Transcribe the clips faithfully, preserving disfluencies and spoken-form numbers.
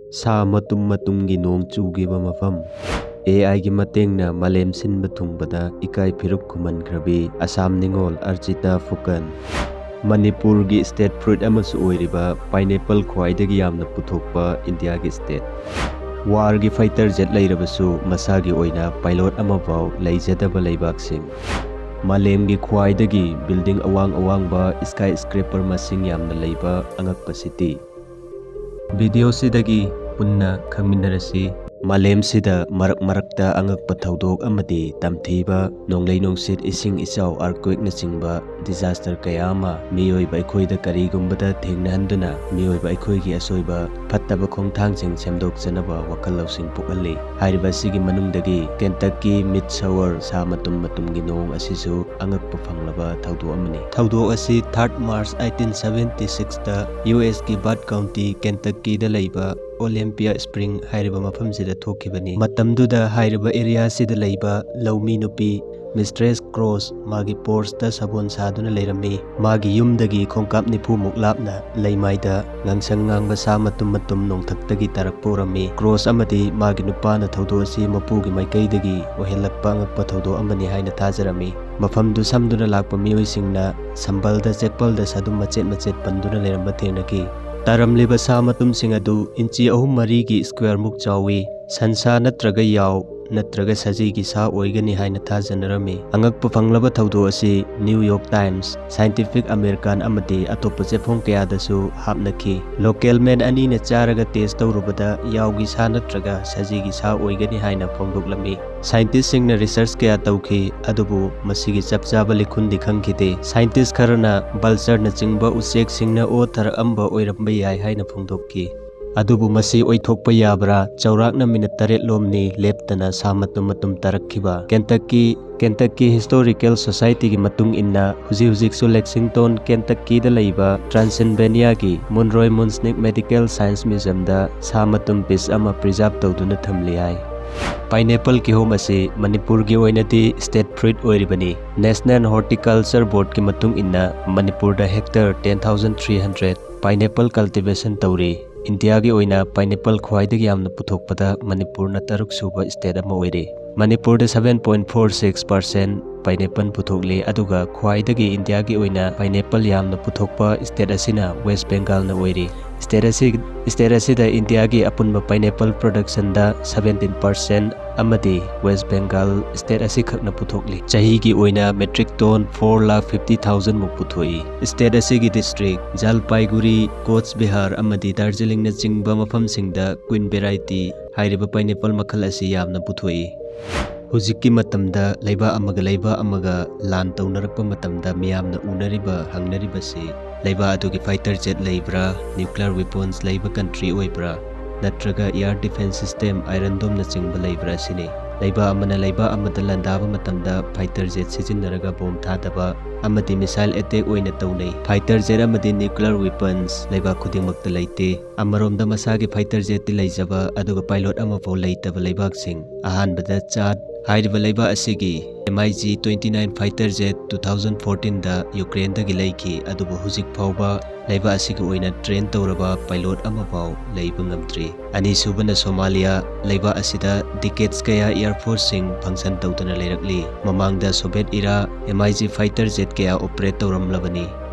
ꯁꯥ ꯃꯇꯨꯝ ꯃꯇꯨꯝꯒꯤ ꯅꯣꯡ ꯆꯨꯈꯤꯕ ꯃꯐꯝ꯫ ꯑꯦ ꯑꯥꯏꯒꯤ ꯃꯇꯦꯡꯅ ꯃꯥꯂꯦꯝ ꯁꯤꯟꯕ ꯊꯨꯡꯕꯗ ꯏꯀꯥꯏ ꯐꯤꯔꯨꯛ ꯈꯨꯝꯍꯟꯈ꯭ꯔꯕꯤ ꯑꯁꯥꯝ ꯅꯤꯉꯣꯜ ꯑꯔꯆꯤꯇꯥ ꯐꯨꯀꯟ꯫ ꯃꯅꯤꯄꯨꯔꯒꯤ state fruit ꯑꯃꯁꯨ ꯑꯣꯏꯔꯤꯕ pineapple ꯈ꯭ꯋꯥꯏꯗꯒꯤ ꯌꯥꯝꯅ ꯄꯨꯊꯣꯛꯄ ꯏꯟꯗꯤꯌꯥꯒꯤ state꯫ Warꯒꯤ fighter jet ꯂꯩꯔꯕꯁꯨ ꯃꯁꯥꯒꯤ ꯑꯣꯏꯅ pilot ꯑꯃꯐꯥꯎ ꯂꯩꯖꯗꯕ ꯂꯩꯕꯥꯛꯁꯤꯡ꯫ ꯃꯥꯂꯦꯝꯒꯤ ꯈ꯭ꯋꯥꯏꯗꯒꯤ building ꯑꯋꯥꯡ ꯑꯋꯥꯡꯕ skyscraper ꯃꯁꯤꯡ ꯌꯥꯝꯅ ꯂꯩꯕ ꯑꯉꯛꯄ city꯫ ꯚꯤꯗꯤꯑꯣꯁꯤꯗꯒꯤ ꯄꯨꯟꯅ ꯈꯪꯃꯤꯟꯅꯔꯁꯤ꯫ ꯃꯥꯂꯦꯝꯁꯤꯗ ꯃꯔꯛ ꯃꯔꯛꯇ ꯑꯉꯛꯄ ꯊꯧꯗꯣꯛ ꯑꯃꯗꯤ ꯇꯝꯊꯤꯕ ꯅꯣꯡꯂꯩ ꯅꯨꯡꯁꯤꯠ, ꯏꯁꯤꯡ ꯏꯆꯥꯎ, earthquakeꯅꯆꯤꯡꯕ disaster ꯀꯌꯥ ꯑꯃ ꯃꯤꯑꯣꯏꯕ ꯑꯩꯈꯣꯏꯗ ꯀꯔꯤꯒꯨꯝꯕꯗ ꯊꯦꯡꯅꯍꯟꯗꯨꯅ ꯃꯤꯑꯣꯏꯕ ꯑꯩꯈꯣꯏꯒꯤ ꯑꯁꯣꯏꯕ ꯐꯠꯇꯕ ꯈꯣꯡꯊꯥꯡꯁꯤꯡ ꯁꯦꯝꯗꯣꯛꯆꯅꯕ ꯋꯥꯈꯜ ꯂꯧꯁꯤꯡ ꯄꯣꯛꯍꯜꯂꯤ꯫ ꯍꯥꯏꯔꯤꯕ ꯑꯁꯤꯒꯤ ꯃꯅꯨꯡꯗꯒꯤ Kentucky Midsummer ꯁꯥ ꯃꯇꯨꯝ ꯃꯇꯨꯝꯒꯤ ꯅꯣꯡ ꯑꯁꯤꯁꯨ ꯑꯉꯛꯄ ꯐꯪꯂꯕ ꯊꯧꯗꯣꯛ ꯑꯃꯅꯤ꯫ ꯊꯧꯗꯣꯛ ꯑꯁꯤ third March eighteen seventy sixꯇ ꯌꯨ ꯑꯦꯁꯀꯤ Butte County, Kentuckyꯗ ꯂꯩꯕ Olympia Spring ꯍꯥꯏꯔꯤꯕ ꯃꯐꯝꯁꯤꯗ ꯊꯣꯛꯈꯤꯕꯅꯤ꯫ ꯃꯇꯝꯗꯨꯗ ꯍꯥꯏꯔꯤꯕ areaꯁꯤꯗ ꯂꯩꯕ ꯂꯧꯃꯤ ꯅꯨꯄꯤ Mistress Cross ꯃꯥꯒꯤ porchꯇ ꯁꯥꯄꯣꯟ ꯁꯥꯗꯨꯅ ꯂꯩꯔꯝꯃꯤ꯫ ꯃꯥꯒꯤ ꯌꯨꯝꯗꯒꯤ ꯈꯣꯡꯀꯥꯞ ꯅꯤꯐꯨꯃꯨꯛ ꯂꯥꯞꯅ ꯂꯩꯃꯥꯏꯗ ꯉꯥꯡꯁꯪ ꯉꯥꯡꯕ ꯁꯥ ꯃꯇꯨꯝ ꯃꯇꯨꯝ ꯅꯣꯡꯊꯛꯇꯒꯤ ꯇꯥꯔꯛꯄ ꯎꯔꯝꯃꯤ꯫ Cross ꯑꯃꯗꯤ ꯃꯥꯒꯤ ꯅꯨꯄꯥꯅ ꯊꯧꯗꯣꯛ ꯑꯁꯤ ꯃꯄꯨꯒꯤ ꯃꯥꯏꯀꯩꯗꯒꯤ ꯑꯣꯏꯍꯜꯂꯛꯄ ꯑꯉꯛꯄ ꯊꯧꯗꯣꯛ ꯑꯃꯅꯤ ꯍꯥꯏꯅ ꯊꯥꯖꯔꯝꯃꯤ꯫ ꯃꯐꯝꯗꯨ ꯁꯝꯗꯨꯅ ꯂꯥꯛꯄ ꯃꯤꯑꯣꯏꯁꯤꯡꯅ ꯁꯝꯕꯜꯗ ꯆꯦꯛꯄꯜꯗ ꯁꯥꯗꯨꯝ ꯃꯆꯦꯠ ꯃꯆꯦꯠ ꯄꯟꯗꯨꯅ ꯂꯩꯔꯝꯕ ꯊꯦꯡꯅꯈꯤ꯫ ꯇꯥꯔꯝꯂꯤꯕ ꯁꯥ ꯃꯇꯨꯝꯁꯤꯡ ꯑꯗꯨ ꯏꯟꯆꯤ ꯑꯍꯨꯝ ꯃꯔꯤꯒꯤ squareꯃꯨꯛ ꯆꯥꯎꯏ꯫ ꯁꯟꯁꯥ ꯅꯠꯇ꯭ꯔꯒ ꯌꯥꯎ ꯅꯠꯇ꯭ꯔꯒ ꯁꯖꯤꯒꯤ ꯁꯥ ꯑꯣꯏꯒꯅꯤ ꯍꯥꯏꯅ ꯊꯥꯖꯅꯔꯝꯃꯤ꯫ ꯑꯉꯛꯄ ꯐꯪꯂꯕ ꯊꯧꯗꯣꯛ ꯑꯁꯤ New York Times, Scientific American ꯑꯃꯗꯤ ꯑꯇꯣꯞꯄ ꯆꯦꯐꯣꯡ ꯀꯌꯥꯗꯁꯨ ꯍꯥꯞꯅꯈꯤ꯫ Local man ꯑꯅꯤꯅ ꯆꯥꯔꯒ test ꯇꯧꯔꯨꯕꯗ ꯌꯥꯎꯒꯤ ꯁꯥ ꯅꯠꯇ꯭ꯔꯒ ꯁꯖꯤꯒꯤ ꯁꯥ ꯑꯣꯏꯒꯅꯤ ꯍꯥꯏꯅ ꯐꯣꯡꯗꯣꯛꯂꯝꯃꯤ꯫ Scientistꯁꯤꯡꯅ research ꯀꯌꯥ ꯇꯧꯈꯤ, ꯑꯗꯨꯕꯨ ꯃꯁꯤꯒꯤ ꯆꯞ ꯆꯥꯕ ꯂꯤꯈꯨꯟꯗꯤ ꯈꯪꯈꯤꯗꯦ꯫ Scientist ꯈꯔꯅ vultureꯅꯆꯤꯡꯕ ꯎꯆꯦꯛꯁꯤꯡꯅ ꯑꯣꯊꯔꯛꯑꯝꯕ ꯑꯣꯏꯔꯝꯕ ꯌꯥꯏ ꯍꯥꯏꯅ ꯐꯣꯡꯗꯣꯛꯈꯤ꯫ ꯑꯗꯨꯕꯨ ꯃꯁꯤ ꯑꯣꯏꯊꯣꯛꯄ ꯌꯥꯕ꯭ꯔꯥ? ꯆꯥꯎꯔꯥꯛꯅ ꯃꯤꯅꯠ ꯇꯔꯦꯠ ꯂꯣꯝꯅꯤ ꯂꯦꯞꯇꯅ ꯁꯥ ꯃꯇꯨꯝ ꯃꯇꯨꯝ ꯇꯥꯔꯛꯈꯤꯕ꯫ Kentucky, Kentucky Historical Societyꯒꯤ ꯃꯇꯨꯡ ꯏꯟꯅ, ꯍꯧꯖꯤꯛ ꯍꯧꯖꯤꯛꯁꯨ Lexington, Kentuckyꯗ ꯂꯩꯕ Transylvaniaꯒꯤ Munroe Munsnick Medical Science Museumꯗ ꯁꯥ ꯃꯇꯨꯝ piece ꯑꯃ preserve ꯇꯧꯗꯨꯅ ꯊꯝꯂꯤ ꯍꯥꯏ꯫ Pineapple ꯀꯤꯍꯣꯝ ꯑꯁꯤ ꯃꯅꯤꯄꯨꯔꯒꯤ ꯑꯣꯏꯅꯗꯤ state fruit ꯑꯣꯏꯔꯤꯕꯅꯤ꯫ National Horticulture Boardꯀꯤ ꯃꯇꯨꯡ ꯏꯟꯅ, ꯃꯅꯤꯄꯨꯔꯗ hectare ten thousand three hundred pineapple cultivation ꯇꯧꯔꯤ꯫ ꯏꯟꯗꯤꯌꯥꯒꯤ ꯑꯣꯏꯅ ꯄꯥꯏꯅꯦꯄꯜ ꯈ꯭ꯋꯥꯏꯗꯒꯤ ꯌꯥꯝꯅ ꯄꯨꯊꯣꯛꯄꯗ ꯃꯅꯤꯄꯨꯔꯅ ꯇꯔꯨꯛ ꯁꯨꯕ ꯁ꯭ꯇꯦꯠ ꯑꯃ ꯑꯣꯏꯔꯤ꯫ ꯃꯅꯤꯄꯨꯔꯗ seven point four six percent pineapple ꯄꯨꯊꯣꯛꯂꯤ, ꯑꯗꯨꯒ ꯈ꯭ꯋꯥꯏꯗꯒꯤ ꯏꯟꯗꯤꯌꯥꯒꯤ ꯑꯣꯏꯅ ꯄꯥꯏꯅꯦꯄꯜ ꯌꯥꯝꯅ ꯄꯨꯊꯣꯛꯄ ꯁ꯭ꯇꯦꯠ ꯑꯁꯤꯅ ꯋꯦꯁ ꯕꯦꯡꯒꯥꯜꯅ ꯑꯣꯏꯔꯤ꯫ ꯁ꯭ꯇꯦꯠ ꯑꯁꯤ, ꯁ꯭ꯇꯦꯠ ꯑꯁꯤꯗ ꯏꯟꯗꯤꯌꯥꯒꯤ ꯑꯄꯨꯟꯕ ꯄꯥꯏꯅꯦꯄꯜ ꯄ꯭ꯔꯗꯛꯁꯟꯗ seventeen percent ꯑꯃꯗꯤ ꯋꯦꯁ ꯕꯦꯡꯒꯥꯜ ꯁ꯭ꯇꯦꯠ ꯑꯁꯤꯈꯛꯅ ꯄꯨꯊꯣꯛꯂꯤ꯫ ꯆꯍꯤꯒꯤ ꯑꯣꯏꯅ metric tonne four lakh fifty thousand ꯃꯨꯛ ꯄꯨꯊꯣꯛꯏ꯫ ꯁ꯭ꯇꯦꯠ ꯑꯁꯤꯒꯤ ꯗꯤꯁꯇ꯭ꯔꯤꯛ ꯖꯜꯄꯥꯏꯒꯨꯔꯤ, ꯀꯣꯆ ꯕꯤꯍꯥꯔ ꯑꯃꯗꯤ ꯗꯥꯔꯖꯤꯂꯤꯡꯅꯆꯤꯡꯕ ꯃꯐꯝꯁꯤꯡꯗ ꯀ꯭ꯋꯤꯟ ꯚꯦꯔꯥꯏꯇꯤ ꯍꯥꯏꯔꯤꯕ ꯄꯥꯏꯅꯦꯄꯜ ꯃꯈꯜ ꯑꯁꯤ ꯌꯥꯝꯅ ꯄꯨꯊꯣꯛꯏ꯫ ꯍꯧꯖꯤꯛꯀꯤ ꯃꯇꯝꯗ ꯂꯩꯕꯥꯛ ꯑꯃꯒ ꯂꯩꯕꯥꯛ ꯑꯃꯒ ꯂꯥꯟ ꯇꯧꯅꯔꯛꯄ ꯃꯇꯝꯗ ꯃꯤꯌꯥꯝꯅ ꯎꯅꯔꯤꯕ, ꯍꯪꯅꯔꯤꯕꯁꯤ ꯂꯩꯕꯥꯛ ꯑꯗꯨꯒꯤ ꯐꯥꯏꯇꯔ ꯖꯦꯠ ꯂꯩꯕ꯭ꯔꯥ, ꯅ꯭ꯌꯨꯀ꯭ꯂꯤꯌꯔ ꯋꯦꯄꯟꯁ ꯂꯩꯕ ꯀꯟꯇ꯭ꯔꯤ ꯑꯣꯏꯕ꯭ꯔꯥ, ꯅꯠꯇ꯭ꯔꯒ ꯏꯌꯥꯔ ꯗꯤꯐꯦꯟꯁ ꯁꯤꯁꯇꯦꯝ, ꯑꯥꯏꯔꯟ ꯗꯣꯝꯅꯆꯤꯡꯕ ꯂꯩꯕ꯭ꯔꯥ ꯑꯁꯤꯅꯤ꯫ ꯂꯩꯕꯥꯛ ꯑꯃꯅ ꯂꯩꯕꯥꯛ ꯑꯃꯗ ꯂꯥꯟꯗꯥꯕ ꯃꯇꯝꯗ ꯐꯥꯏꯇꯔ ꯖꯦꯠ ꯁꯤꯖꯤꯟꯅꯔꯒ ꯕꯣꯝ ꯊꯥꯗꯕ ꯑꯃꯗꯤ ꯃꯤꯁꯥꯏꯜ ꯑꯦꯇꯦꯛ ꯑꯣꯏꯅ ꯇꯧꯅꯩ꯫ ꯐꯥꯏꯇꯔ ꯖꯦꯠ ꯑꯃꯗꯤ ꯅ꯭ꯌꯨꯀ꯭ꯂꯤꯌꯔ ꯋꯦꯄꯟꯁ ꯂꯩꯕꯥꯛ ꯈꯨꯗꯤꯡꯃꯛꯇ ꯂꯩꯇꯦ꯫ ꯑꯃꯔꯣꯝꯗ ꯃꯁꯥꯒꯤ ꯐꯥꯏꯇꯔ ꯖꯦꯠꯇꯤ ꯂꯩꯖꯕ ꯑꯗꯨꯒ ꯄꯥꯏꯂꯣꯠ ꯑꯃꯐꯥꯎ ꯂꯩꯇꯕ ꯂꯩꯕꯥꯛꯁꯤꯡ, ꯑꯍꯥꯟꯕꯗ ꯆꯥꯗ ꯍꯥꯏꯔꯤꯕ ꯂꯩꯕꯥꯛ ꯑꯁꯤꯒꯤ M I G twenty nine fighter jet two thousand fourteen ꯗ ꯌꯨꯀ꯭ꯔꯦꯟꯗꯒꯤ ꯂꯩꯈꯤ, ꯑꯗꯨꯕꯨ ꯍꯧꯖꯤꯛ ꯐꯥꯎꯕ ꯂꯩꯕꯥꯛ ꯑꯁꯤꯒꯤ ꯑꯣꯏꯅ ꯇ꯭ꯔꯦꯟ ꯇꯧꯔꯕ ꯄꯥꯏꯂꯣꯠ ꯑꯃꯐꯥꯎ ꯂꯩꯕ ꯉꯝꯗ꯭ꯔꯤ꯫ ꯑꯅꯤꯁꯨꯕꯅ ꯁꯣꯃꯥꯂꯤꯌꯥ꯫ ꯂꯩꯕꯥꯛ ꯑꯁꯤꯗ ꯗꯤꯀꯦꯠꯁ ꯀꯌꯥ ꯏꯌꯥꯔ ꯐꯣꯔꯁꯁꯤꯡ ꯐꯪꯁꯟ ꯇꯧꯗꯨꯅ ꯂꯩꯔꯛꯂꯤ꯫ ꯃꯃꯥꯡꯗ Soviet era M I G fighter jet ꯀꯌꯥ ꯑꯣꯄꯔꯦꯠ ꯇꯧꯔꯝꯂꯕꯅꯤ꯫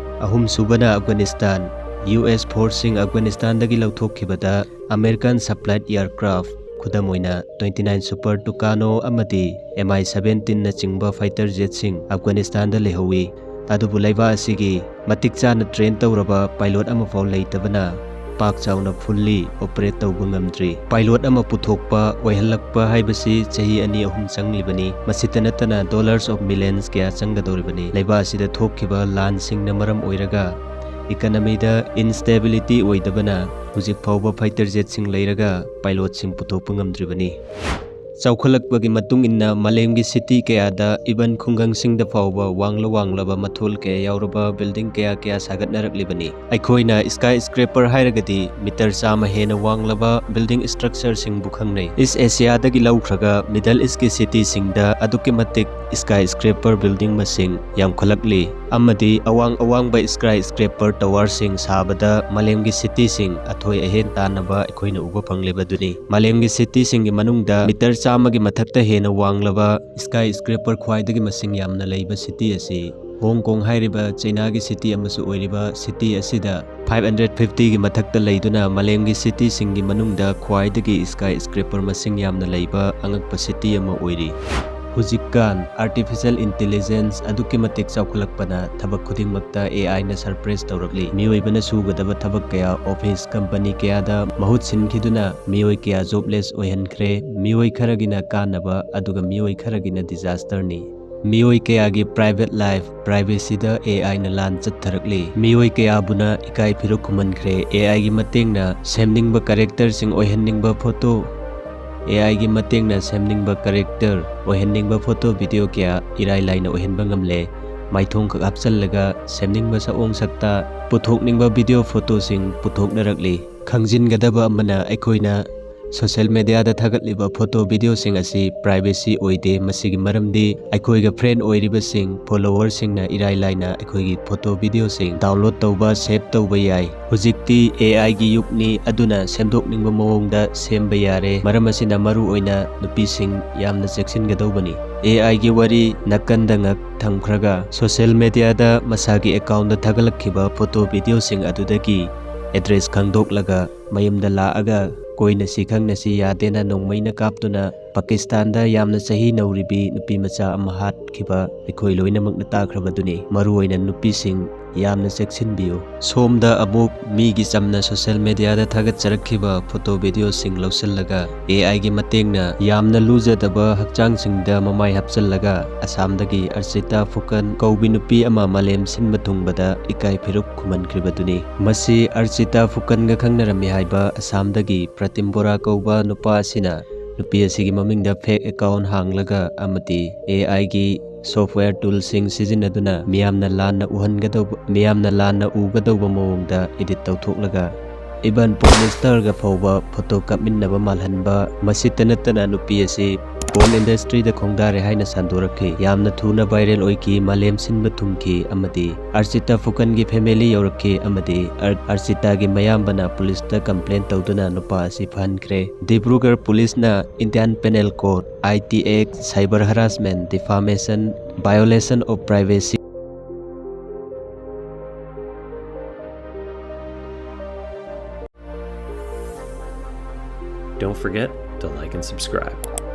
ꯑꯍꯨꯝꯁꯨꯕꯅ ꯑꯐꯒꯥꯅꯤꯁꯇꯥꯟ꯫ U S ꯐꯣꯔꯁꯁꯤꯡ ꯑꯐꯒꯥꯅꯤꯁꯇꯥꯟꯗꯒꯤ ꯂꯧꯊꯣꯛꯈꯤꯕꯗ ꯑꯃꯦꯔꯤꯀꯥꯟ ꯁꯞꯂꯥꯏꯠ ꯏꯌꯥꯔꯀ꯭ꯔꯥꯐ, ꯈꯨꯗꯝ ꯑꯣꯏꯅ twenty nine Super Tucano ꯑꯃꯗꯤ M I seventeen ꯅꯆꯤꯡꯕ ꯐꯥꯏꯇꯔ ꯖꯦꯠꯁꯤꯡ ꯑꯐꯒꯥꯅꯤꯁꯇꯥꯟꯗ ꯂꯩꯍꯧꯋꯤ꯫ ꯑꯗꯨꯕꯨ ꯂꯩꯕꯥꯛ ꯑꯁꯤꯒꯤ ꯃꯇꯤꯛ ꯆꯥꯅ ꯇ꯭ꯔꯦꯟ ꯇꯧꯔꯕ ꯄꯥꯏꯂꯣꯠ ꯑꯃꯐꯥꯎ ꯂꯩꯇꯕꯅ ꯄꯥꯛ ꯆꯥꯎꯅ ꯐꯨꯜꯂꯤ ꯑꯣꯄꯔꯦꯠ ꯇꯧꯕ ꯉꯝꯗ꯭ꯔꯤ꯫ ꯄꯥꯏꯂꯣꯠ ꯑꯃ ꯄꯨꯊꯣꯛꯄ, ꯑꯣꯏꯍꯜꯂꯛꯄ ꯍꯥꯏꯕꯁꯤ ꯆꯍꯤ ꯑꯅꯤ ꯑꯍꯨꯝ ꯆꯪꯂꯤꯕꯅꯤ꯫ ꯃꯁꯤꯇ ꯅꯠꯇꯅ dollars of millions ꯀꯌꯥ ꯆꯪꯒꯗꯧꯔꯤꯕꯅꯤ꯫ ꯂꯩꯕꯥꯛ ꯑꯁꯤꯗ ꯊꯣꯛꯈꯤꯕ ꯂꯥꯟꯁꯤꯡꯅ ꯃꯔꯝ ꯑꯣꯏꯔꯒ ꯏꯀꯅꯃꯤꯗ ꯏꯟꯁꯇꯦꯕꯤꯂꯤꯇꯤ ꯑꯣꯏꯗꯕꯅ ꯍꯧꯖꯤꯛ ꯐꯥꯎꯕ ꯐꯥꯏꯇꯔ ꯖꯦꯠꯁꯤꯡ ꯂꯩꯔꯒ ꯄꯥꯏꯂꯣꯠꯁꯤꯡ ꯄꯨꯊꯣꯛꯄ ꯉꯝꯗ꯭ꯔꯤꯕꯅꯤ꯫ ꯆꯥꯎꯈꯠꯂꯛꯄꯒꯤ ꯃꯇꯨꯡ ꯏꯟꯅ ꯃꯥꯂꯦꯝꯒꯤ ꯁꯤꯇꯤ ꯀꯌꯥꯗ, even ꯈꯨꯡꯒꯪꯁꯤꯡꯗ ꯐꯥꯎꯕ ꯋꯥꯡꯂ ꯋꯥꯡꯂꯕ ꯃꯊꯣꯜ ꯀꯌꯥ ꯌꯥꯎꯔꯕ ꯕꯤꯜꯗꯤꯡ ꯀꯌꯥ ꯀꯌꯥ ꯁꯥꯒꯠꯅꯔꯛꯂꯤꯕꯅꯤ꯫ ꯑꯩꯈꯣꯏꯅ ꯁ꯭ꯀꯥꯏ ꯁ꯭ꯀ꯭ꯔꯦꯄꯔ ꯍꯥꯏꯔꯒꯗꯤ ꯃꯤꯇꯔ ꯆꯥꯝꯃ ꯍꯦꯟꯅ ꯋꯥꯡꯂꯕ ꯕꯤꯜꯗꯤꯡ ꯁ꯭ꯇ꯭ꯔꯛꯆꯔꯁꯤꯡꯕꯨ ꯈꯪꯅꯩ꯫ ꯏꯁ ꯑꯦꯁꯤꯌꯥꯗꯒꯤ ꯂꯧꯈ꯭ꯔꯒ ꯃꯤꯗꯜ ꯏꯁꯀꯤ ꯁꯤꯇꯤꯁꯤꯡꯗ ꯑꯗꯨꯛꯀꯤ ꯃꯇꯤꯛ ꯁ꯭ꯀꯥꯏ ꯁ꯭ꯀ꯭ꯔꯦꯄꯔ ꯕꯤꯜꯗꯤꯡ ꯃꯁꯤꯡ ꯌꯥꯝꯈꯠꯂꯛꯂꯤ꯫ ꯑꯃꯗꯤ ꯑꯋꯥꯡ ꯑꯋꯥꯡꯕ skyscraper towerꯁꯤꯡ ꯁꯥꯕꯗ ꯃꯥꯂꯦꯝꯒꯤ cityꯁꯤꯡ ꯑꯊꯣꯏ ꯑꯍꯦꯟ ꯇꯥꯟꯅꯕ ꯑꯩꯈꯣꯏꯅ ꯎꯕ ꯐꯪꯂꯤꯕꯗꯨꯅꯤ꯫ ꯃꯥꯂꯦꯝꯒꯤ cityꯁꯤꯡꯒꯤ ꯃꯅꯨꯡꯗ meter ꯆꯥꯝꯃꯒꯤ ꯃꯊꯛꯇ ꯍꯦꯟꯅ ꯋꯥꯡꯂꯕ skyscraper ꯈ꯭ꯋꯥꯏꯗꯒꯤ ꯃꯁꯤꯡ ꯌꯥꯝꯅ ꯂꯩꯕ city ꯑꯁꯤ ꯍꯣꯡ ꯀꯣꯡ ꯍꯥꯏꯔꯤꯕ ꯆꯩꯅꯥꯒꯤ city ꯑꯃꯁꯨ ꯑꯣꯏꯔꯤꯕ city ꯑꯁꯤꯗ five hundred fiftyꯒꯤ ꯃꯊꯛꯇ ꯂꯩꯗꯨꯅ ꯃꯥꯂꯦꯝꯒꯤ cityꯁꯤꯡꯒꯤ ꯃꯅꯨꯡꯗ ꯈ꯭ꯋꯥꯏꯗꯒꯤ skyscraper ꯃꯁꯤꯡ ꯌꯥꯝꯅ ꯂꯩꯕ ꯑꯉꯛꯄ city ꯑꯃ ꯑꯣꯏꯔꯤ꯫ ꯍꯧꯖꯤꯛꯀꯥꯟ artificial intelligence ꯑꯗꯨꯛꯀꯤ ꯃꯇꯤꯛ ꯆꯥꯎꯈꯠꯂꯛꯄꯅ ꯊꯕꯛ ꯈꯨꯗꯤꯡꯃꯛꯇ AIꯅ suppress ꯇꯧꯔꯛꯂꯤ꯫ ꯃꯤꯑꯣꯏꯕꯅ ꯁꯨꯒꯗꯕ ꯊꯕꯛ ꯀꯌꯥ, office, company ꯀꯌꯥꯗ ꯃꯍꯨꯠ ꯁꯤꯟꯈꯤꯗꯨꯅ ꯃꯤꯑꯣꯏ ꯀꯌꯥ jobless ꯑꯣꯏꯍꯟꯈ꯭ꯔꯦ꯫ ꯃꯤꯑꯣꯏ ꯈꯔꯒꯤꯅ ꯀꯥꯟꯅꯕ, ꯑꯗꯨꯒ ꯃꯤꯑꯣꯏ ꯈꯔꯒꯤꯅ disasterꯅꯤ꯫ ꯃꯤꯑꯣꯏ ꯀꯌꯥꯒꯤ private life, privacyꯗ AIꯅ ꯂꯥꯟ ꯆꯠꯊꯔꯛꯂꯤ꯫ ꯃꯤꯑꯣꯏ ꯀꯌꯥꯕꯨꯅ ꯏꯀꯥꯏ ꯐꯤꯔꯨꯛ ꯈꯨꯝꯍꯟꯈ꯭ꯔꯦ꯫ AIꯒꯤ ꯃꯇꯦꯡꯅ ꯁꯦꯝꯅꯤꯡꯕ characterꯁꯤꯡ ꯑꯣꯏꯍꯟꯅꯤꯡꯕ photo, AIꯒꯤ ꯃꯇꯦꯡꯅ ꯁꯦꯝꯅꯤꯡꯕ character ꯑꯣꯏꯍꯟꯅꯤꯡꯕ photo, video ꯀꯌꯥ ꯏꯔꯥꯏ ꯂꯥꯏꯅ ꯑꯣꯏꯍꯟꯕ ꯉꯝꯂꯦ꯫ ꯃꯥꯏꯊꯣꯡꯈꯛ ꯍꯥꯞꯆꯜꯂꯒ ꯁꯦꯝꯅꯤꯡꯕ ꯁꯛꯑꯣꯡ ꯁꯛꯇ ꯄꯨꯊꯣꯛꯅꯤꯡꯕ video photoꯁꯤꯡ ꯄꯨꯊꯣꯛꯅꯔꯛꯂꯤ꯫ ꯈꯪꯖꯤꯟꯒꯗꯕ ꯑꯃꯅ, ꯑꯩꯈꯣꯏꯅ social mediaꯗ ꯊꯥꯒꯠꯂꯤꯕ photo, videoꯁꯤꯡ ꯑꯁꯤ privacy ꯑꯣꯏꯗꯦ꯫ ꯃꯁꯤꯒꯤ ꯃꯔꯝꯗꯤ ꯑꯩꯈꯣꯏꯒ friend ꯑꯣꯏꯔꯤꯕꯁꯤꯡ, followerꯁꯤꯡꯅ ꯏꯔꯥꯏ ꯂꯥꯏꯅ ꯑꯩꯈꯣꯏꯒꯤ photo, videoꯁꯤꯡ download ꯇꯧꯕ, save ꯇꯧꯕ ꯌꯥꯏ꯫ ꯍꯧꯖꯤꯛꯇꯤ AIꯒꯤ ꯌꯨꯒꯅꯤ, ꯑꯗꯨꯅ ꯁꯦꯝꯗꯣꯛꯅꯤꯡꯕ ꯃꯑꯣꯡꯗ ꯁꯦꯝꯕ ꯌꯥꯔꯦ꯫ ꯃꯔꯝ ꯑꯁꯤꯅ ꯃꯔꯨ ꯑꯣꯏꯅ ꯅꯨꯄꯤꯁꯤꯡ ꯌꯥꯝꯅ ꯆꯦꯛꯁꯤꯟꯒꯗꯧꯕꯅꯤ꯫ AIꯒꯤ ꯋꯥꯔꯤ ꯅꯥꯀꯟꯗ ꯉꯛ ꯊꯝꯈ꯭ꯔꯒ, social mediaꯗ ꯃꯁꯥꯒꯤ accountꯗ ꯊꯥꯒꯠꯂꯛꯈꯤꯕ photo, videoꯁꯤꯡ ꯑꯗꯨꯗꯒꯤ address ꯈꯪꯗꯣꯛꯂꯒ, ꯃꯌꯨꯝꯗ ꯂꯥꯛꯑꯒ ꯀꯣꯏꯅꯁꯤ ꯈꯪꯅꯁꯤ ꯌꯥꯗꯦꯅ ꯅꯣꯡꯃꯩꯅ ꯀꯥꯞꯇꯨꯅ ꯄꯥꯀꯤꯁꯇꯥꯟꯗ ꯌꯥꯝꯅ ꯆꯍꯤ ꯅꯧꯔꯤꯕꯤ ꯅꯨꯄꯤ ꯃꯆꯥ ꯑꯃ ꯍꯥꯠꯈꯤꯕ ꯑꯩꯈꯣꯏ ꯂꯣꯏꯅꯃꯛꯅ ꯇꯥꯈ꯭ꯔꯕꯗꯨꯅꯤ꯫ ꯃꯔꯨꯑꯣꯏꯅ ꯅꯨꯄꯤꯁꯤꯡ ꯌꯥꯝꯅ ꯆꯦꯛꯁꯤꯟꯕꯤꯌꯨ꯫ ꯁꯣꯝꯗ ꯑꯃꯨꯛ ꯃꯤꯒꯤ ꯆꯝꯅ social mediaꯗ ꯊꯥꯒꯠꯆꯔꯛꯈꯤꯕ photo, videoꯁꯤꯡ ꯂꯧꯁꯤꯜꯂꯒ, AIꯒꯤ ꯃꯇꯦꯡꯅ ꯌꯥꯝꯅ ꯂꯨꯖꯗꯕ ꯍꯛꯆꯥꯡꯁꯤꯡꯗ ꯃꯃꯥꯏ ꯍꯥꯞꯆꯜꯂꯒ, ꯑꯁꯥꯝꯗꯒꯤ ꯑꯔꯆꯤꯇꯥ ꯐꯨꯀꯟ ꯀꯧꯕꯤ ꯅꯨꯄꯤ ꯑꯃ ꯃꯥꯂꯦꯝ ꯁꯤꯟꯕ ꯊꯨꯡꯕꯗ ꯏꯀꯥꯏ ꯐꯤꯔꯨꯛ ꯈꯨꯝꯍꯟꯈ꯭ꯔꯤꯕꯗꯨꯅꯤ꯫ ꯃꯁꯤ ꯑꯔꯆꯤꯇꯥ ꯐꯨꯀꯟꯒ ꯈꯪꯅꯔꯝꯃꯤ ꯍꯥꯏꯕ ꯑꯁꯥꯝꯗꯒꯤ ꯄ꯭ꯔꯇꯤꯝ ꯕꯣꯔꯥ ꯀꯧꯕ ꯅꯨꯄꯥ ꯑꯁꯤꯅ ꯅꯨꯄꯤ ꯑꯁꯤꯒꯤ ꯃꯃꯤꯡꯗ fake account ꯍꯥꯡꯂꯒ ꯑꯃꯗꯤ AIꯒꯤ software toolꯁꯤꯡ ꯁꯤꯖꯤꯟꯅꯗꯨꯅ ꯃꯤꯌꯥꯝꯅ ꯂꯥꯟꯅ ꯎꯍꯟꯒꯗꯧꯕ, ꯃꯤꯌꯥꯝꯅ ꯂꯥꯟꯅ ꯎꯒꯗꯧꯕ ꯃꯑꯣꯡꯗ edit ꯇꯧꯊꯣꯛꯂꯒ, even prime ministerꯒ ꯐꯥꯎꯕ photo ꯀꯥꯞꯃꯤꯟꯅꯕ ꯃꯥꯜꯍꯟꯕ꯫ ꯃꯁꯤꯇ ꯅꯠꯇꯅ ꯅꯨꯄꯤ ꯑꯁꯤ ꯄꯣꯔꯟ ꯏꯟꯗꯁꯇ꯭ꯔꯤꯗ ꯈꯣꯡꯗꯥꯔꯦ ꯍꯥꯏꯅ ꯁꯟꯗꯣꯔꯛꯈꯤ꯫ ꯌꯥꯝꯅ ꯊꯨꯅ ꯚꯥꯏꯔꯦꯜ ꯑꯣꯏꯈꯤ, ꯃꯥꯂꯦꯝ ꯁꯤꯟꯕ ꯊꯨꯡꯈꯤ ꯑꯃꯗꯤ ꯑꯔꯆꯤꯇꯥ ꯐꯨꯀꯟꯒꯤ ꯐꯦꯃꯤꯂꯤ ꯌꯧꯔꯛꯈꯤ ꯑꯃꯗꯤ ꯑꯔ-, ꯑꯔꯆꯤꯇꯥꯒꯤ ꯃꯌꯥꯝꯕꯅ ꯄꯨꯂꯤꯁꯇ ꯀꯝꯄ꯭ꯂꯦꯟ ꯇꯧꯗꯨꯅ ꯅꯨꯄꯥ ꯑꯁꯤ ꯐꯍꯟꯈ꯭ꯔꯦ꯫ ꯗꯤꯕ꯭ꯔꯨꯒꯔ ꯄꯨꯂꯤꯁꯅ Indian Penal Code, I T Act, cyber harassment, defamation, violation of privacy, Don't forget to like and subscribe.